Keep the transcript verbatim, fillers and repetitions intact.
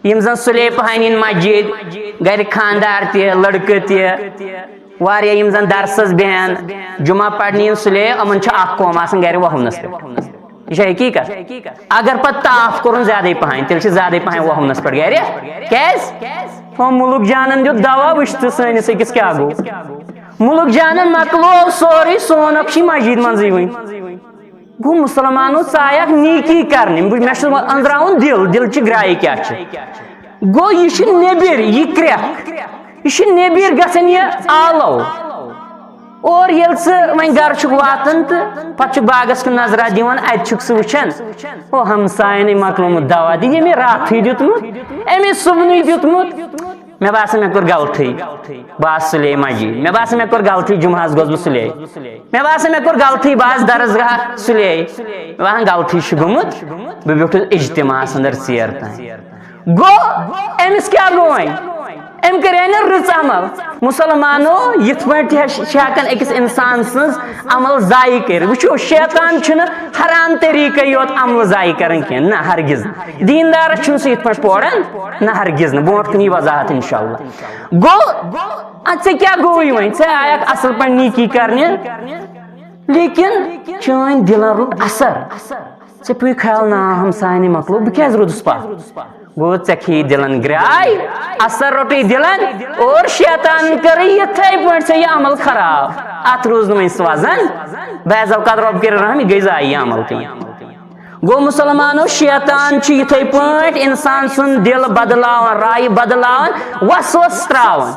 یِم زن سُلے پہن یِن مسجد، گرِ خاندار تہِ، لڑکہٕ تہِ، واریاہ یِم زن درسس بیہن، جمعہ پرنہِ یِن سُلے، یِمن چھُ اکھ قوم آسان گرِ وۄہمنس پٮ۪ٹھ۔ یہِ چھےٚ حقیٖقت۔ اگر پتہٕ تاپھ کوٚرُن زیادے پہن، تیٚلہِ چھِ زیادے پہن وۄہمنس پٮ۪ٹھ گرِ۔ کیازِ؟ ہُم مُلک جانن دیُت دوا، وٕچھ تہٕ سٲنِس أکِس کیٛاہ گوٚو۔ مُلک جانن مۄکلوو سورُے، سون اکھ چھُے مسجد منٛزٕے وٕنہِ۔ گوٚو مُسلمانو ژایکھ نیکی کرنہِ، بہٕ، مےٚ چھُ أنٛدراوُن دِل، دِل چہِ گرٛایہِ کیٛاہ چھِ۔ گوٚو یہِ چھِ نیٚبِر، یہِ کرٛٮ۪کھ، یہِ چھِ نیٚبِر گژھان یہِ آلو۔ اور ییٚلہِ ژٕ وۄنۍ گرٕ چھُکھ واتان تہٕ پتہٕ چھُکھ باغس کُن نظرا دِوان، اتہِ چھُکھ ژٕ وٕچھان، او، ہمساین ہے مۄکلومُت دوا دِتھ، ییٚمۍ راتھٕے دیُتمُت، أمۍ صُبنٕے دیُتمُت۔ مےٚ باسان، مےٚ کوٚر غلطی۔ بہٕ آس سُلے مسجد۔ مےٚ باسان، مےٚ کوٚر غلطی، جمعہس گوٚژھ بہٕ سُلے۔ مےٚ باسان، مےٚ کوٚر غلطی، بہٕ آس درسگاہ سُلے۔ مےٚ باسان، غلطی چھِ گوٚمُت، بہٕ بیوٗٹھُس اجتماعس اندر ژیر تام۔ گوٚو، أمِس کیٛاہ گوٚو وۄنۍ؟ أمۍ کَرے نہٕ رٕژ عمل۔ مُسلمانو، یِتھ پٲٹھۍ تہِ چھِ ہٮ۪کان أکِس اِنسان سٕنٛز عمل ضایع کٔرِتھ۔ وٕچھِو، شیطان چھُنہٕ حرام طریٖقے یوت عملہٕ ضایع کران کینٛہہ، نہ، ہرگز نہٕ۔ دیٖندارس چھُنہٕ سُہ یِتھ پٲٹھۍ پوران، نہ، ہرگز نہٕ۔ برونٛٹھ کُن یی وضاحت، انشاءاللہ۔ گوٚو، اَدٕ ژےٚ کیٛاہ گوٚوُے وۄنۍ؟ ژےٚ آیکھ اَصٕل پٲٹھۍ نیکی کرنہِ، لیکن چٲنۍ دِلن روٚٹ اثر۔ ژےٚ پیوٚوُے خیال، نا، ہمساین ہے مۄکلو، بہٕ کیٛازِ روٗدُس پتھ؟ گوٚو، ژےٚ کھیٚیہِ دِلن گرٛاے، اثر روٚٹُے دِلن، اور شیطانن کٔرٕے یِتھے پٲٹھۍ ژےٚ یہِ عمل خراب۔ اتھ روٗز نہٕ وۄنۍ سُہ وزن۔ بعض اوقات رۄب کٔرِنۍ رحم، یہِ گٔے ضایع یہِ عمل تہِ وۄنۍ۔ گوٚو مُسلمانو، شیطان چھُ یِتھے پٲٹھۍ انسان سُنٛد دِل بدلاوان، رایہِ بدلاوان، وسوسہٕ تراوان۔